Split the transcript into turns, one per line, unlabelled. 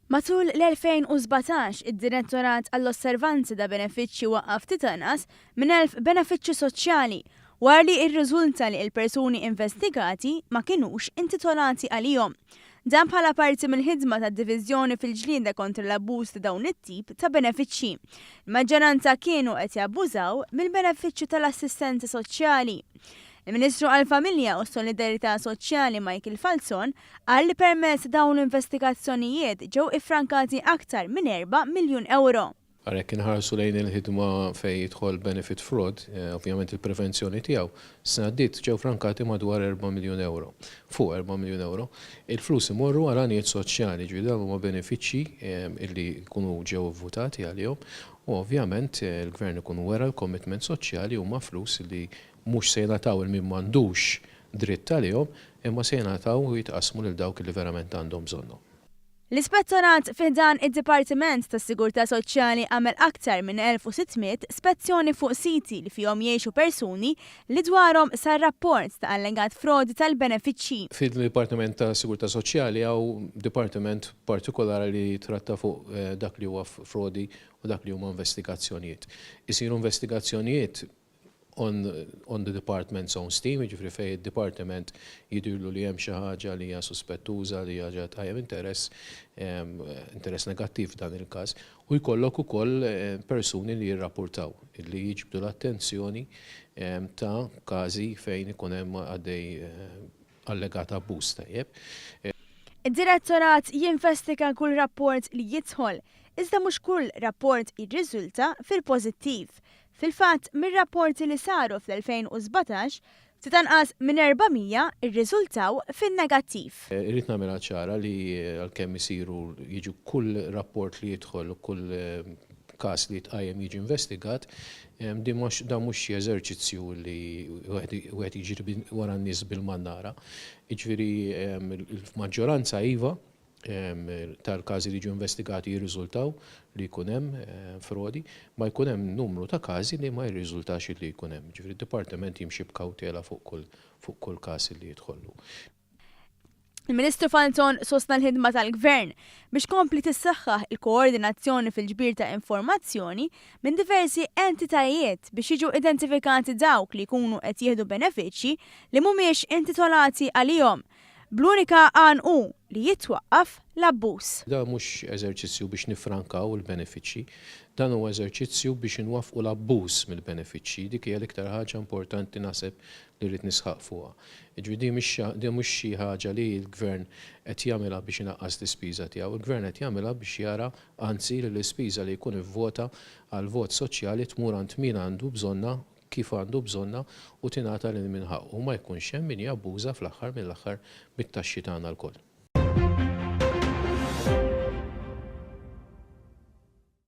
Matul l-2017, id-Direttorat għall-Osservanzi ta' Benefiċċji waqqaf ftit anqas minn 1,000 benefiċċju soċjali wara li rriżulta li l-persuni investigati ma kinux intitolati għalihom. Dan bħala parti mill-ħidma tad-Diviżjoni fil-ġlieda kontra l-abbuż ta' dawn it-tip ta' benefiċċji. Il-maġġoranza kienu qed jabbużaw mill-benefiċċju tal-assistenza soċjali. Il-Ministru għall-Familja u s-Solidarjetà Soċjali Michael Falzon Qal li permezz ta' dawn l-investigazzjonijiet ġew iffrankati aktar minn 4 miljun ewro.
Ara jekk inħarsu lejn il-ħidma fejn jidħol benefit fraud, ovvjament il-prevenzjoni tiegħu, s-sena għaddiet ġew frankati madwar 4 miljun ewro. Fuq 4 miljun ewro. Il-flus imorru għal għanijiet soċjali, jiġifieri dawn huma benefiċċji li jkunu ġew ivvutati għalihom u ovvjament il-Gvern ikun wera l-commitment soċjali huma flus li mhux se jingħataw 'il min m'għandux dritt għalihom, imma se jingħataw u jitqassmu lil dawk li verament għandhom bżonnhom.
L-Ispettorat fi ħdan id-Dipartiment tas-Sigurtà Soċjali għamel aktar minn 1,600 spezzjoni fuq siti li fihom jgħixu persuni li dwarhom sar rapport ta' allegat frodi tal-benefiċċji.
Fid-Dipartiment tas-Sigurtà Soċjali hawn dipartiment partikolari li jitratta fuq dak li huwa frodi u dak li huma investigazzjonijiet. Isiru investigazzjonijiet on on the department's own steam, jiġifieri fejn id-dipartiment jidhirlu li hemm xi ħaġa li hija suspettuża, li hija ħaġa tqajjem interess, interess negattiv f'dan il-każ, u jkollok ukoll persuni li jirrapportaw, li jiġbdu l-attenzjoni ta' każi fejn ikun hemm għaddej allegat abbuż, tajjeb.
Id-Direttorat jinvestiga kull rapport li jidħol, iżda mhux kull rapport jirriżulta fil-pożittiv. Fil-fatt, mir-rapporti li saru fl-2017, ftit anqas minn 400 rriżultaw fin-negattiv.
Irrid nagħmilha ċara li għalkemm isiru jiġu kull rapport li jidħol u kull każ li jitqajjem jiġi investigat, din mhux dan mhux xi eżerċizzju li wieħed jiġri wara n-nies bil-mannara. Jiġifieri l-maġġoranza iva tal-każi li jiġu investigati jirriżultaw li jkun hemm frodi, ma jkun hemm numru ta' każi li ma jirriżultax li jkun hemm. Jiġifieri d-dipartiment jimxi b'kawtela fuq kull fuq kull każ li jidħollu.
Il-Ministru Falzon sostna l-ħidma tal-Gvern biex tkompli tissaħħaħ il-koordinazzjoni fil-ġbir ta' informazzjoni minn diversi entitajiet biex jiġu identifikati dawk li jkunu qed jieħdu benefiċċji li mhumiex intitolati għalihom, bl-unika għan hu li jitwaqqaf l-abbuż.
Dan mhux eżerċizzju biex niffrankaw il-benefiċċji, dan huwa eżerċizzju biex inwaffqu l-abbuż mill-benefiċċji. Dik hija l-iktar ħaġa importanti naħseb li rrid nisħaq fuqha. Jiġifieri din mhix din mhux xi ħaġa li l-Gvern qed jagħmilha biex inaqqas l-ispiża tiegħu. Il-Gvern qed jagħmilha biex jara anzi li l-ispiża li jkun ivvota għall-vot soċjali tmur għand min għandu bżonnha, kif għandu bżonnha u tingħata lil min ħaqqu u ma jkunx hemm min jabbuża fl-aħħar mill-aħħar mit-taxxi tagħna lkoll.